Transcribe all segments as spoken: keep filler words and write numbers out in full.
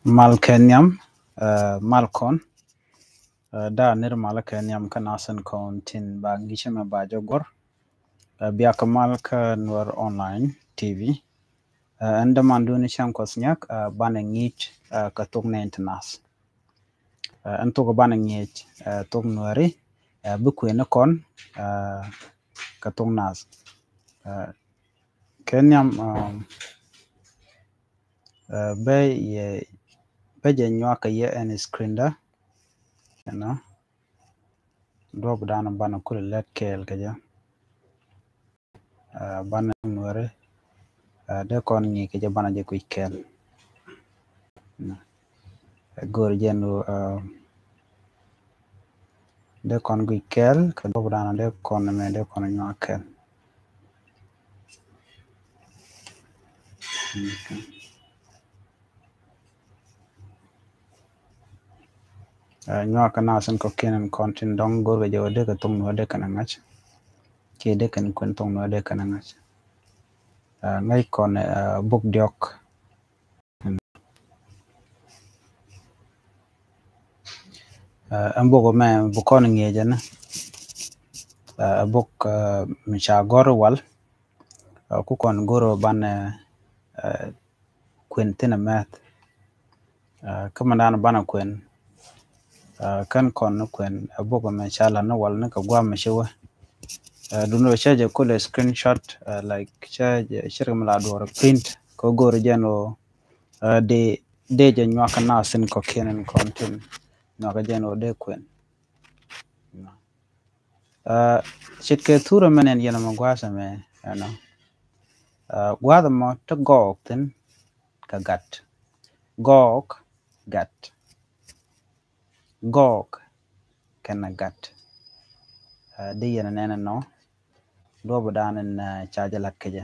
Mal kɛ nhiam, eh, mal kɔn. Eh, da nir mal kɛ nhiam kä nasin kɔn tin ba ŋi̱cä mɛ ba jɛ gɔr. Eh, biak mal kä Nuer Online T V. Eh, ɛn däman duni cäŋ kɔs nyak, eh, banɛ ŋi̱c, eh, kä thok nɛn ti nas. Eh, ɛn thok banɛ ŋi̱c, eh, thok Nuɛri, eh, bi kuɛn ni kɔn, eh, kä thok nas. Eh, kɛ nhiam, um, eh, bɛ yɛ, bɛ jɛ nyuak kɛ yɛ ɛn screen da. You know. Duɔp dan banɛ kulɛ lɛt kɛɛl kɛ jɛ. Eh, banɛ Nuɛri, eh, dee kɔn ŋi̱i̱c kɛ jɛ banɛ jɛ kui̱c kɛɛl. Go̱o̱r jɛn ɣöö, eh, dee kɔn guic kɛɛl kɛ duɔp dan dee kɔn mɛ dee kɔn nyuak kɛɛl. Okay. Eh, nyuak kɛ nasin kɔ̱kiɛn in kɔn tin dɔ̱ŋ go̱o̱r kɛ jɛ wä dee kɛ thok Nuɛri dee kɛn ŋa̱c. Kiɛ dee kɛn kuɛn thok Nuɛri dee kɛn ŋa̱c. Eh, ŋäc kɔn, eh, buk diɔk. Eh, ɛn buk mɛ bi kɔn ŋi̱eecɛ ni. Eh, buk, eh, mi ca gɔr wal. Eh, ku kɔn go̱r banɛ, eh, kuɛn thin a mɛth. Eh, kä mɛ dan banɛ kuɛn. Eh, kɛn kɔn ni kuɛn, eh, buk mɛ ca lat ni wal ni kɛ guam mɛ ci wä. Eh, dundɔ cä jɛ kulɛ screenshot, eh, like, cä jɛ cirkɛ mi la duɔr print. Kɛ go̱r jɛn ɣöö, eh, dee, dee jɛ nyuak kɛ nasin kɔ̱kiɛn in kɔn tin. Nyuak kɛ jɛn ɣöö dee kuɛn. Eh, ce̱tkɛ thurɛ mɛ nɛn yɛn mɛ gua̱a̱th ɛmɛ, you know. Eh, gua̱a̱th ɛmɔ te gɔɔk thi̱n kɛ gat. Gɔɔk, gat. Gɔɔk kɛnɛ gat. Eh, dee yɛn ɛ nɛn ɛnɔ. Duɔp dan in, eh, ca jɛ lat kɛ jɛ.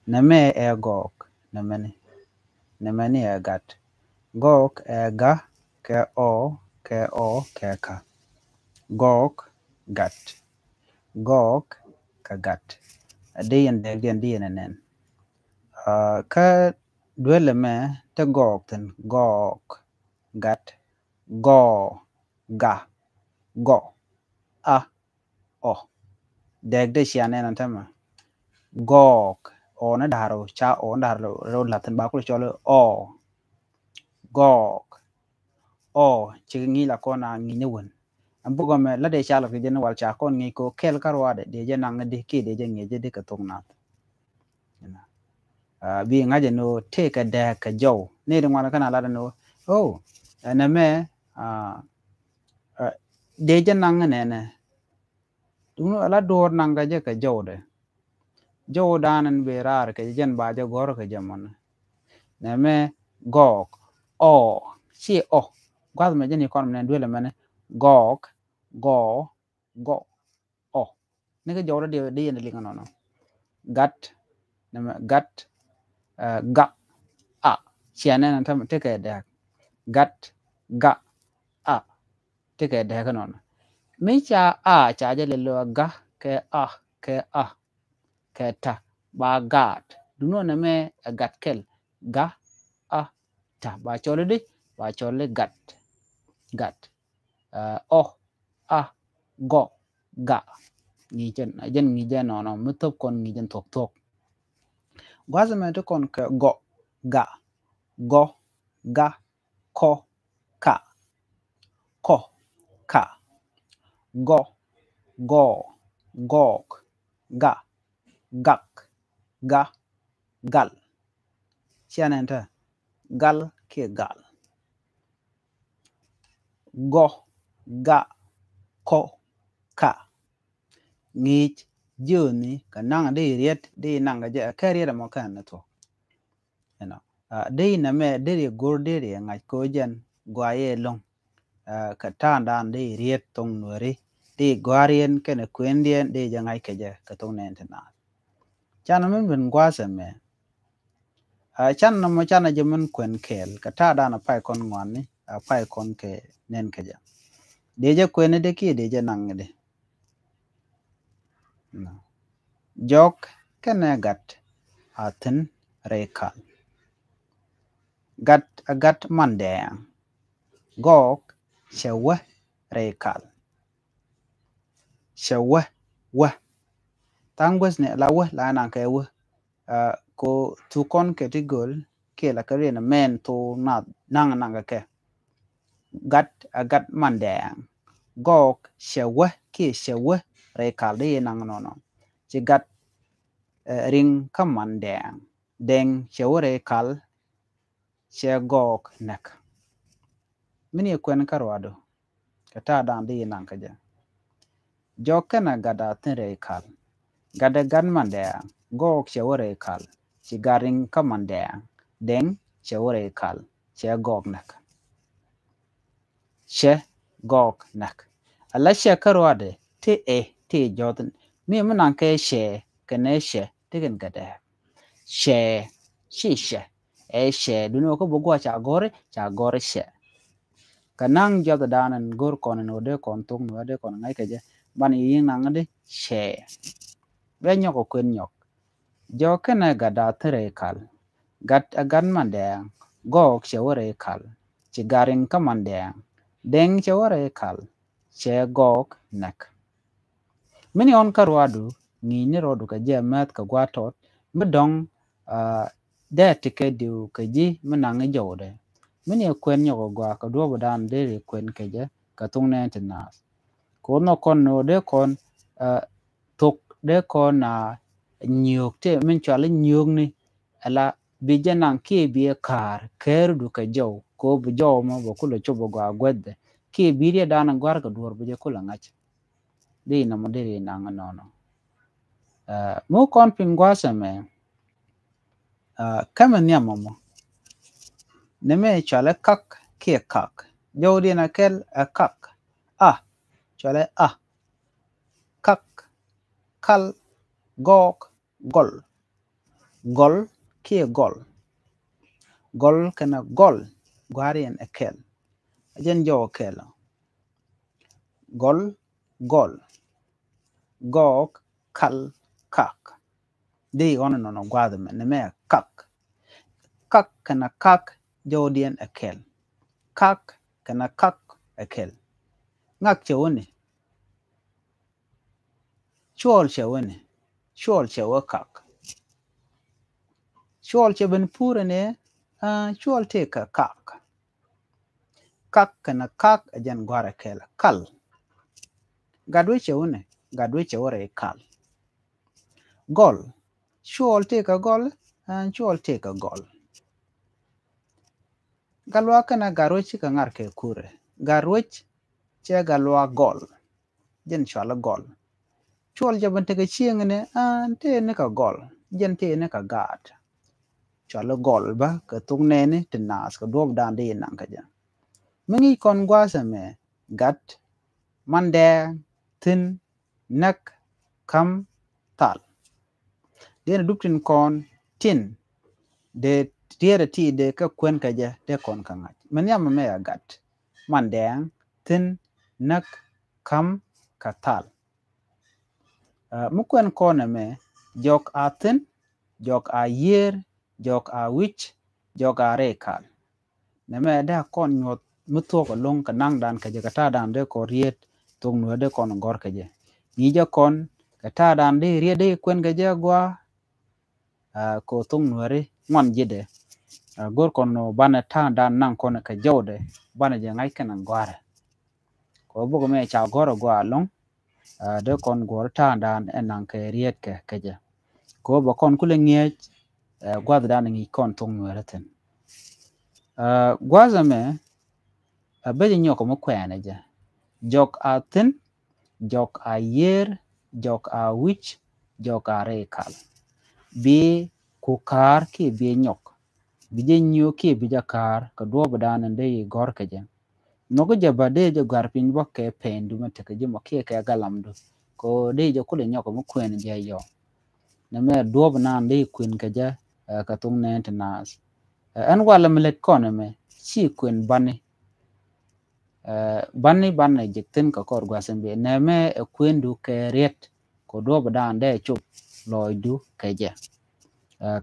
Nɛmɛ ɛ gɔɔk, nɛmɛni. Nɛmɛni ɛ gat. Gɔɔk ɛ ga, kɛ ɔ, kɛ ɔ, kɛ ka. Gɔɔk, gat. Gɔɔk, kɛ gat. Dee yɛn dɛɛk diɛn dee yɛn ɛ nɛn. Ah, kä duel ɛmɛ te gɔɔk thi̱n, gɔɔk, gat, gɔɔ, ga, gɔ, a, ɔ. Dɛɛk dee cia nɛn ɛn tämɛ. Gɔɔk, ɔ ni da̱r ɔ, ca ɔ ni da̱r rɛw la̱thin ba kulɛ cɔl ɔ. Gɔɔk. Ɔ, ci ŋi̱i̱c la kɔn a ŋi̱i̱c ni wän. Ɛn buk ɛmɛ la dee ca lat kɛ jɛ ni wal ca kɔn ŋi̱i̱c kɛ ɣöö kɛl kä ruaadɛ dee jɛ naŋ ni di kiɛ dee jɛ ŋi̱i̱c jɛ di kɛ thok nath. Ah, bi ŋa̱c ɛn ɣöö tëëkɛ dɛɛk kɛ jɔw. Ni di ŋuan kɛn a lat ɛn ɣöö, oh, ɛn ɛmɛ, ah, ah, dee jɛ naŋ ni nɛnɛ. Duŋni ala duɔ̱ɔ̱r naŋ kɛ jɛ kɛ jɔwdɛ. Jɔwdan in bi raar kɛ jɛ jɛn ba jɛ gɔ̱r kɛ jɛ mɔnɛ. Nɛmɛ gɔɔk, ɔ, ci ɔ. Gua̱th mɛ jɛn ikɔn mɛ nɛ duel ɛmɛnɛ. Gɔɔk, gɔɔ, gɔ, ɔ. Ni kɛ jɔwdɛ di, di yɛn di liŋ nɔnɔ. Gat, nɛmɛ gat, eh, ga, a. Ciɛ nɛn tɛmɛ tekɛ dɛɛk. Gat, ga, a. Tekɛ dɛɛk nɔnɔ. Mi ca a ca jɛ lɛ lɔ ga kɛ a kɛ a kɛ ta ba gaat. Dunɔ nɛmɛ ɛ gat kɛl. Ga, a, ta. Ba cɔl i̱di, ba cɔl i̱ gat. Gat. Eh, ɔ, a, gɔ, ga. Ŋi̱i̱cɛn, a jɛn ŋi̱i̱cɛn nɔnɔ. Mi thop kɔn ŋi̱i̱cɛn thuɔk thuɔk. Gua̱th mɛ ti kɔn kɛ gɔ, ga, gɔ, ga, kɔ, ka. Kɔ, ka. Gɔ, gɔɔ, gɔɔk, ga, gak, ga, gal. Cia nɛn te gal kiɛ gal. Gɔ, ga, kɔ, ka. Ŋi̱i̱c jiööni kɛ naŋ di riet di naŋ kɛ jɛ kɛ riet ɛmɔ kɛn ni thuɔ̱k. You know, ah, dee inɛ mɛ dee ri go̱r dee ri ŋa̱c ko̱ jɛn gɔaa yɛ lo̱ŋ. Ah, kɛ ta̱a̱ŋdan dee riet thoŋ nuɛri dee gɔ̱a̱r yɛn kɛnɛ kuëndiɛn dee jɛ ŋa̱c kɛ jɛ kɛ thoŋ nɛn ti naath. Canɛ min ben gua̱a̱th ɛmɛ. Ah, canɛ nɔmɔ canɛ jɛ min kuɛn kɛɛl kɛ ta̱a̱ŋdan a pay kɔn ŋuani a pay kɔn kɛ nɛn kɛ jɛ. Dee jɛ kuɛn ni dee kiɛ dee jɛ naŋ ni dee. Jɔk kɛnɛ gat a thi̱n rɛy kal. Gat a gat man dɛɛŋ. Gɔɔk cɛ wä rɛy kal. Cɛ wä, wä. Tha̱a̱ŋ guäth ni la wä la naŋ kɛ wä. Ko thuk kɔn kɛ ti göl kiɛ la kɛ riɛn mɛn thok naŋ naŋ kɛ kɛ. Gat a gat man dɛɛŋ. Gɔɔk cɛ wä kiɛ cɛ wä rɛy kal di yi naŋ nɔnɔ. Ci gat riŋ kä man dɛɛŋ. Dɛŋ cɛ wä rɛy kal. Cɛ gɔɔk näk. Min yɛ kuɛn kä ruadu kɛ ta̱a̱ da̱a̱n di yi naŋ kä jɛ. Jɔk kɛnɛ gat a thi̱n rɛy kal. Gat ɛ gat man dɛɛŋ. Gɔɔk cɛ wä rɛy kal. Ci gat riŋ kä man dɛɛŋ. Dɛŋ cɛ wä rɛy kal. Cɛ gɔɔk näk. Cɛ gɔɔk näk. Ala cɛ kä ruadɛ ti ɛ ti jɔth. Mi mi naŋ kɛ cɛ kɛnɛ cɛ ti kɛn gat ɛ. Cɛ ci cɛ ɛ cɛ duni wä kä bä gua ca gɔri ca gɔri cɛ. Kɛ naŋ jɔth da̱a̱n ɛn go̱r kɔn ɛn wä dee kɔn thok ni wä dee kɔn ŋa̱c kɛ jɛ ban yi naŋ di cɛ. Bɛ nyɔk ɔ kuën nyɔk. Jɔk kɛnɛ gat da̱a̱ thirɛ ikal. Gat ɛ gat man dɛɛŋ. Gɔɔk cɛ wä rɛ ikal. Ci gat riŋ kä man dɛɛŋ. Dɛŋ cɛ wä rɛ ikal. Cɛ gɔɔk näk. Min yɔn kä ruadu ŋi̱i̱ni rɔɔdu kɛ jɛ mɛth kɛ gua̱a̱t tɔt mi dɔ̱ŋ dee ti kɛ diw kɛ ji̱ mi naŋ i̱ jɔwdɛ. Min yɛ kuɛn nyɔk ɛ gɔaa kɛ duɔ̱ɔ̱p dan dee ri kuɛn kɛ jɛ kɛ thuŋ nɛɛn ti naath. Kɛ wä nhɔk kɔn ni wä dee kɔn thok dee kɔn a nyiöök ti min cual i̱ nyiöök ni. Ɛla bi jɛ naŋ kiɛ bi ɛ ka̱a̱r kɛɛridu kɛ jɔw kɛ wä bi jɔw mɔ bɛ kulɛ cop ɛ gɔaa guäthdɛ kiɛ bi riɛ dan ɛ gɔ̱a̱r kɛ duɔ̱ɔ̱r bi jɛ kulɛ ŋa̱c. Di inɔ mɔ di ri naŋ inɔnɔ. Mi wä kɔn piny gua̱a̱th ɛmɛ. Kä mi nhiam mɔmɔ ni mɛ cualɛ kak kiɛ kak. Jɔwdiɛn a kɛl ɛ kak. A cualɛ a. Kak, kal, gɔɔk, gɔl. Gɔl kiɛ gɔl. Gɔl kɛnɛ gɔl gua̱a̱riɛn ɛ kɛl. A jɛn jɔw ɛ kɛl. Gɔl, gɔl. Gɔɔk, kal, kak. Di ɣɔn nɔnɔ gua̱a̱th mɛ ni mɛ kak. Kak kɛnɛ kak jɔwdiɛn ɛ kɛl. Kak kɛnɛ kak ɛ kɛl. Ŋak cɛ wä ni. Cuɔl cɛ wä ni. Cuɔl cɛ wä kak. Cuɔl cɛ ben purɛ ni. Cuɔl tëë kɛ kak. Kak kɛnɛ kak ɛ jɛn gua̱a̱r ɛ kɛl kal. Gat wec cɛ wä ni gat wec cɛ wä rɛy kal. Gɔl. Cuɔl tëë kɛ gɔl. Cuɔl tëë kɛ gɔl. Gat luaak kɛnɛ gat wec cikɛ ŋa̱r kɛ kurɛ. Gat wec cɛ gat luaak gɔl. Jɛn cual i̱ gɔl. Cuɔl jɛ ben tekɛ cieŋ ni an tëë ni kɛ gɔl. Jɛn tëë ni kɛ gaat. Cual i̱ gɔl bä kɛ thok nɛɛni ti naath kɛ duɔ̱ɔ̱p dan di inaŋ kɛ jɛ. Mi ŋi̱i̱c kɔn gua̱a̱th ɛmɛ gat man dɛɛŋ thi̱n näk ka̱m thal. Diɛn dup tin kɔn tin dee tiɛɛrɛ ti dee kä kuɛn kä jɛ dee kɔn kä ŋa̱c. Mɛ nhiam mɛ a gat man dɛɛŋ thi̱n näk ka̱m kä thal. Mi kuɛn kɔn ɛmɛ jɔk a thi̱n jɔk a yiër jɔk a wi̱c jɔk a rɛy kal. Nɛmɛ dee a kɔn nyuɔth mi thuɔk ɛlɔ̱ŋ kɛ naŋdan kɛ jɛ kɛ ta̱a̱dan dee kɔn riet thok nuɛ dee kɔn gɔr kɛ jɛ. Ŋi̱i̱cä kɔn kɛ ta̱a̱dan dee riet dee kuɛn kɛ jɛ gua. Kɛ thok nuɛri ŋuan ji̱dɛ. Go̱r kɔn nɔ banɛ ta̱a̱dan naŋ kɔn kɛ jɔwdɛ banɛ jɛ ŋa̱c kɛn gɔarɛ. Kɛ bok mɛ ca gɔr gua ɛlɔ̱ŋ. Dee kɔn guɔr ta̱a̱dan ɛ naŋ kɛ riet kɛ kɛ jɛ. Kɛ bɛ kɔn kulɛ ŋi̱eec gua̱thdan ŋi̱i̱c kɔn thok nuɛri thi̱n. Gua̱th ɛmɛ a becɛ nyɔk mi kuɛɛnɛ jɛ. Jɔk a thi̱n jɔk a yiër jɔk a wi̱c jɔk a rɛy kal. Bi ku ka̱a̱r kiɛ bi nyɔk bi jɛ nyiök kiɛ bi jɛ ka̱a̱r kɛ duɔ̱ɔ̱pdan in dee yi gɔ̱r kɛ jɛ. Nhɔk jɛ bä dee jɛ gɔ̱a̱r piny bä kɛ pɛɛndu mɛ tekɛ ji̱ mɔ kiɛ kɛ galamdu. Kɛ dee jɛ kulɛ nyɔk mi kuɛɛnɛ jɛ yɔ. Nɛmɛ duɔ̱ɔ̱pdan dee yi kuɛn kɛ jɛ kɛ thok nɛɛni ti naath. Ɛn walɛ mi lät kɔn ɛmɛ ci kuɛn bani. Bani banɛ jek thi̱n kɛ kɔr gua̱th in bi nɛmɛ ɛ kuendu kɛ riet kɛ duɔ̱ɔ̱pdan dee cop lɔɔcdu kɛ jɛ.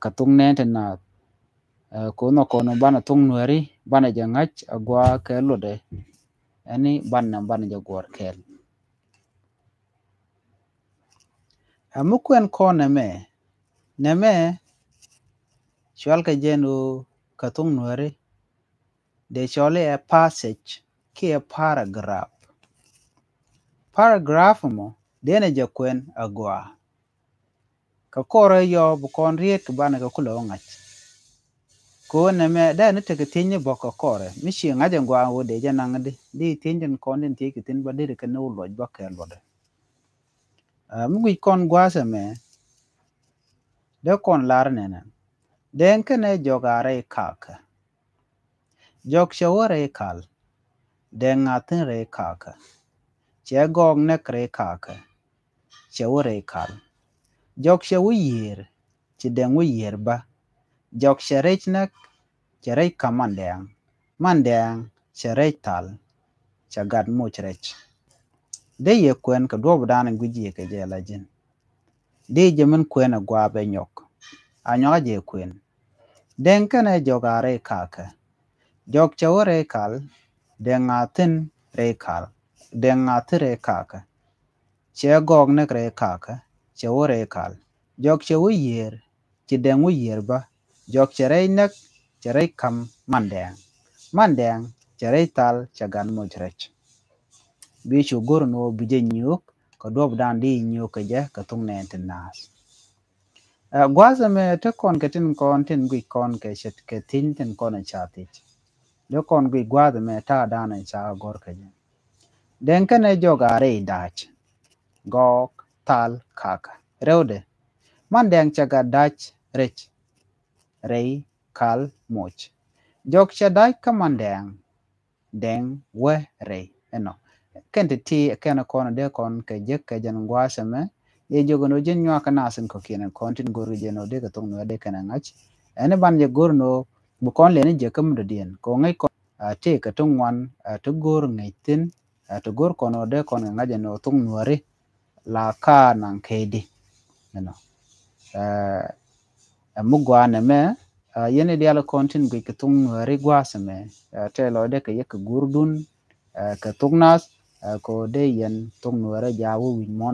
Kɛ thok nɛɛni ti naath. Ɛ, kɛ ɣöö nhɔk kɔn banɛ thok Nuääri, banɛ jɛ ŋa̱c a gɔaa kɛ luɔtdɛ. Ɛni banɛ, banɛ jɛ guɔ̱ɔ̱r kɛɛl. Ɛ, mi kuɛn kɔn nɛmɛ, nɛmɛ cɔalkɛ jɛ ɛn ɣöö kɛ thok Nuääri dee cɔl i̱ ɛ passage kiɛ paragraph. Paragraph mɔ dee nɛ jɛ kuɛn a gɔaa. Kɛ kɔrɛ yɔ bi kɔn riet kɛ banɛ kɛ kulɛ wä ŋa̱c. Kɛ ɣöö nɛmɛ dee ni tekɛ thiecni bä kɛ kɔrɛ mi ci ŋa̱c ɛn gɔaa ɣöö dee jɛ naŋ di, di thiec tin kɔn tin thiec kɛ thi̱n bä deri kɛ ni wä luɔc bä kɛ luɔtdɛ. Ɛ, mi guic kɔn gua̱a̱th ɛmɛ, dee kɔn lar nɛnɛ. Dɛŋ kɛnɛ jɔk a rɛy kakä. Jɔk cɛ wä rɛy kal. Dɛŋ a thi̱n rɛy kakä. Cɛ gɔɔk näk rɛy kakä. Cɛ wä rɛy kal. Jɔk cɛ wä yiër. Ci dɛŋ wä yiër bä. Jɔk cɛ rɛc näk. Cɛ rɛc ka̱m mandɛɛŋ. Mandɛɛŋ cɛ rɛc thal. Cɛ gat moc rɛc. Dee yɛ kuɛn kɛ duɔ̱ɔ̱p dan in guic yɛ kɛ jɛ la ji̱n. Dee jɛ min kuɛn a gɔaa bɛ nyɔk. A nyɔk a jɛ kuɛn. Dɛŋ kɛnɛ jɔk a rɛy kakä. Jɔk cɛ wä rɛy kal. Dɛŋ a thi̱n rɛy kal. Dɛŋ a thi̱n rɛy kakä. Cɛ gɔɔk näk rɛy kakä. Cɛ wä rɛy kal. Jɔk cɛ wä yiër. Ci dɛŋ wä yiër bä. Jɔk cɛ rɛy näk. Cɛ rɛy ka̱m mandɛɛŋ. Mandɛɛŋ cɛ rɛy thal cɛ gat moc rɛc. Bi cu go̱r ni ɣöö bi jɛ nyuuk kɛ duɔ̱ɔ̱p dan di nyuuk kɛ jɛ kɛ thok nɛɛni ti naath. Ɛ, gua̱a̱th ɛmɛ te kɔn kɛ tin kɔn tin guic kɔn kɛ ce̱tkɛ thi̱n tin kɔn ɛ ca thiec. Dee kɔn guic gua̱a̱th ɛmɛ ta̱a̱ dan ɛ ca gɔ̱r kɛ jɛ. Dɛŋ kɛnɛ jɔk a rɛy da̱a̱c. Gɔɔk, thal, kakä. Rɛwdɛ. Mandɛɛŋ cɛ gat da̱a̱c rɛc. Rɛy, kal, moc. Jɔk cɛ da̱a̱c kä mandɛɛŋ. Dɛŋ wä rɛy ɛnɔ. Kɛn ti ti kɛn kɔn dee kɔn kɛ jek kɛ jɛn gua̱a̱th ɛmɛ. Yɛ jiök ɛn ɣöö ji̱n nyuak kä nath in kɔ̱kiɛn kɔn tin go̱r kɛ jɛ ɛn ɣöö dee kɛ thok Nuäär dee kɛn ɛ ŋa̱c. Ɛn i̱ ban jɛ go̱r ɛn ɣöö bi kɔn lɛni jɛ kä mi dɔ̱diɛn kɛ ɣöö ŋäc kɔn, a, tëë kɛ ti ŋuan, a, ti go̱r ŋäc thi̱n, a, ti go̱r kɔn ɣöö dee kɔn kɛ ŋa̱c ɛn ɣöö thok Nuääri la ka naŋ kɛɛdi. Ɛnɔ. Ɛ, ɛ mi gɔaa nɛmɛ, ɛ, yɛn i̱ diaal kɔn tin guic kɛ thok Nuääri gua̱a̱th ɛmɛ, ɛ, tëë lɔcdɛ kɛ yɛ kɛ go̱rdun, ɛ, kɛ thok nath, ɛ, kɛ ɣöö dee yɛn thok Nuääri jaak wä wi̱c muɔ̱ɔ̱n.